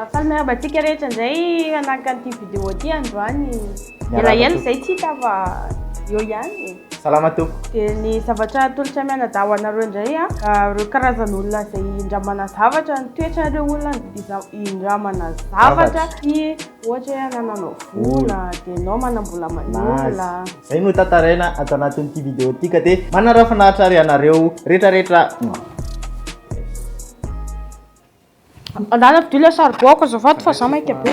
Faly miarahaba antsika rehetra indray hanaraka an'ity vidéo ity androany. Elaela izay tsy hita fa eo ihany e. Salama tompoko. Dia ny zavatra atolotra mianadahy ho anareo indray a, ireo karazan'olona izay indramana zavatra, ny toetran'ireo olona indramana zavatra sy ohatra hoe anananao vola dia ianao manam-bola aman'olona. Izay no tantaraina ato anatin'ity vidéo ity ka dia manaraha finaritra ary ianareo rehetrarehetra. Andana fidio ilay saribao ako azafady fa za maika be.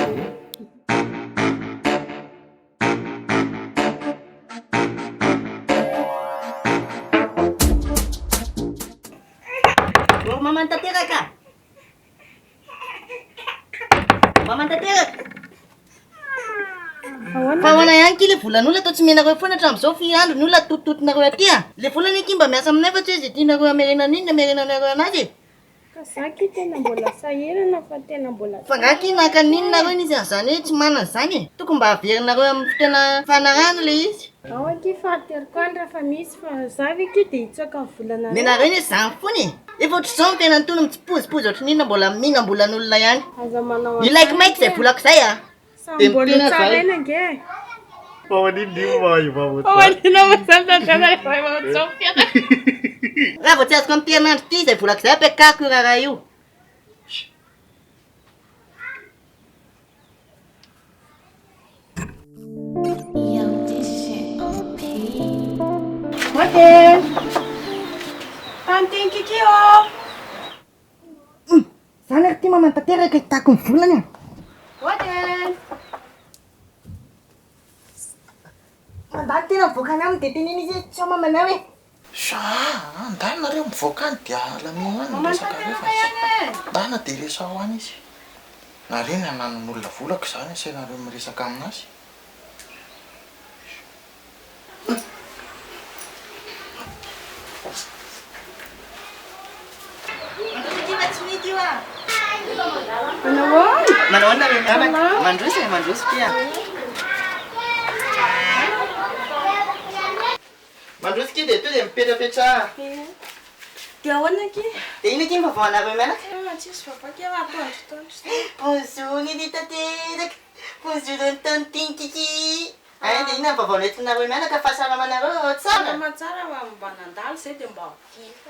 Ô maman tanteraka! Maman tanteraka! Fa ahoana ihany ki le volan'olona toa tsy omenareo foana hatramin'izao firy andro ny olona totototonareo aty a! Le vola anie ki mba miasa aminay fa tsy hoe ze tianareo amerenana iny no amerenanareo anazy e! Ka za ki tena mbola sahirana fa tena mbola Fa nga ki naka an'iny nareo nisy an'izany hoe tsy manana izany e! Tokony mba averinareo amin'ny fotoana ifanarahana ilay izy. Ao akia fa ateriko any rehefa misy fa za ve ki de hitsoaka ny volanareo. Nenareo anie zany foana e! Efa ohatr'izao ny fiainan'ny tony mitsipozipozy ohatry ny inona mbola mihinam-bolan'olona ihany. Aza manao an'izany Ilaiko maika izay akia. volako izay a! Samy Dia mbola miteny aho zay. hotsaraina ange e. Fa maninona io ma io ma Fa maninona moa zany tantara rehefa ohatr'izao ny fiainana. Raha vao tsy azoko amin'ity herinandro ity izay volako izay ampiakariko io raharaha io. Ok. Tantine Kiki ô. Zany ary ty maman tanteraka hitako ny volany a. Hotel. Mandalo tena mivoaka any aminy de teneno izy hoe tsy ao mamanao e. Sa ndana nareo mivoaka any dia alamino any ny resaka reo fa ndana dia resaho any izy. Nareo ny ananan'olona vola ko zany asainareo miresaka aminazy. Manao ahoana nareo mianaka? Mandroso e, mandroso Pia. Mandroso ki dia to dia mipetrapetraha. Dia ahoana ki? Dia inona ki ny vaovao anareo mianaka? Ah, tsisy vaovao ki fa atoandrotoandro izay. Bonjour Nini tanteraka, bonjour Tonton Kiki. Hay dia inona ny vaovao nentinareo mianaka fahasalamanareo tsara? Salama tsara fa mba nandalo izay dia mba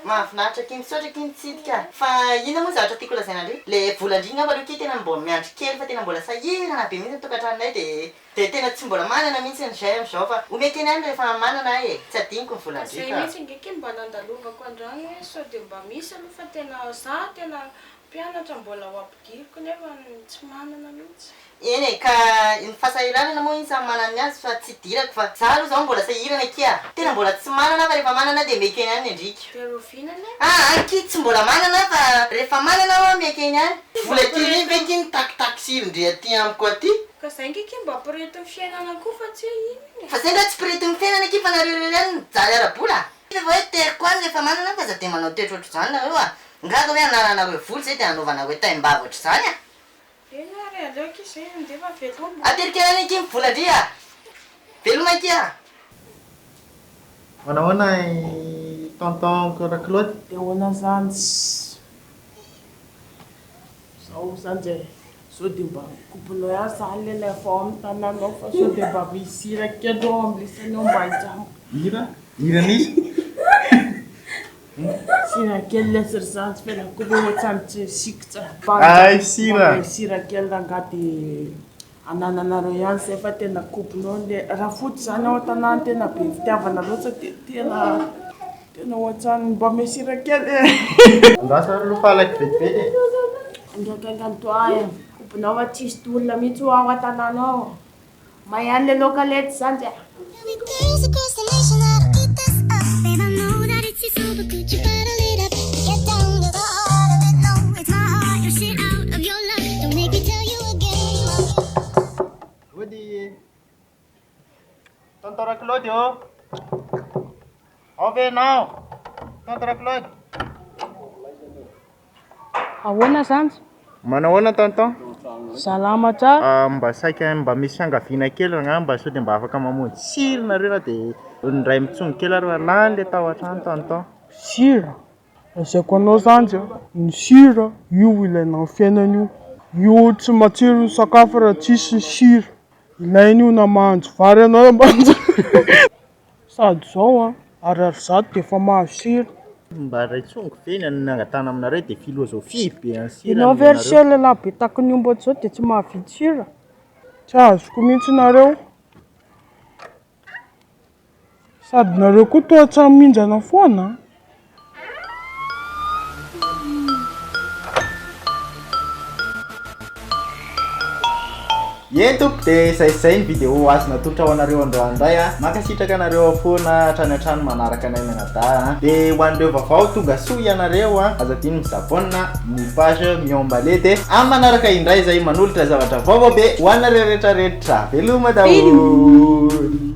Mahafinaritra akia misaotra akia nitsidika fa inona moa ny zavatra tiako lazaina ndry le vola ndry ngamba aloha akia tena mbo miandry kely fa tena mbola sahirana be mihitsy ny tokantranonay de de tena tsy mbola manana mihitsy ny zay amizao fa omeko eny ihany rehefa manana ahy e tsy adinoko ny vola Ka ndry zay ka. mihitsy ange akia no mba nandalovako androany hoe sao dia mba misy aloha fa tena za tena mpianatra mbola ho ampidiriko nefa tsy manana mihitsy. Eny e, ka ny fahasahiranana moa iny samy manana ny azy fa tsy idirako fa za aloha zao mbola sahirana akia a! Tena mbola tsy manana aho fa rehefa manana aho dia miaiky eny ihany ny andriko. Dia rahoviana anie? Aa akia tsy mbola manana aho fa rehefa manana aho aho miaiky eny ihany. Vola kely iny ve ity nitaky ndry aty amiko aty? Ka zay nge akia mba piretin'ny fiainana koa fa tsy hoe inona e! Fa zay nga tsy piretin'ny fiainana akia fa nareo irery ihany no mijaly ara-bola a! Efa hoe teriko any rehefa manana aho fa aza dia manao toetra ohatr'izany nareo a! Nga hoe anananareo vola zay dia anaovanareo taim-bava ohatr'izany a! Eny ary aleo akia zay handeha fa veloma. Ateriko ihany akia ny vola ndry a! Veloma akia a! Manahoana i tonton Claude? Dia ahoana zany sy zao zany zay sao dia mba koponao ihany zany le lay ao amin'ny tanàna ao fa sao dia mba misy sira kely ao amin'ny lisany ao mba hijambo. Hira? Hiran'iza? Sira kely lesy ry zany tsy fena koa moa ohatrany tsy sikitra. Hay sira. Mba sira kely rangahy dia anananareo ihany zay fa tena kobonao le rafotsy zany ao an-tanàna tena be fitiavana loatra dia tena tena ohatrany mba ame sira kely e. Andraso aloha fa alaiko vetivety e. Andrakandrano toa e, kobonao fa tsisy olona mihitsy hoa ao an-tanàna ao. May any le laoka letsy zany dia. Ody. Tonton Raclaude ô. Ao ve ianao? Tonton Raclaude. Ahoana zany? Manahoana tonton? Salama tsara. Mba saika mba misy fiangaviana kely rangahy mba sao dia mba afaka mamonjy sira nareo na dia indray mitsongo kely ary fa lany le tao an-trano tonton. Sira? Lazaiko anao zany a, ny sira io ilaina amin'ny fiainana io. Io tsy matsiro ny sakafo raha tsisy ny sira. Ilaina io na mahandro vary ianao na mahandro Sady izao an, ariary zato dia efa mahazo sira. Mba iray tsongo ve ny nangatahana aminareo dia filozofia be an'ny sira Ianao ve ry se lehilahy be tahaky ny omby ohatr'izao dia tsy mahavidy sira? Tsy azoko mihitsy nareo. Sady nareo koa toa tsy mihinjana foana an! Eny tompoko dia izay izay ny vidéo azo natolotra ho anareo androany indray a. Mankasitraka anareo foana hatrany hatrany manaraka anay mianadahy a. Dia ho an'ireo vaovao tonga soa ianareo a. Aza adino mi-s'abonne ny page Miombalé dia amin'ny manaraka indray izay manolotra zavatra vaovao be ho anareo rehetra rehetra. Veloma daholo.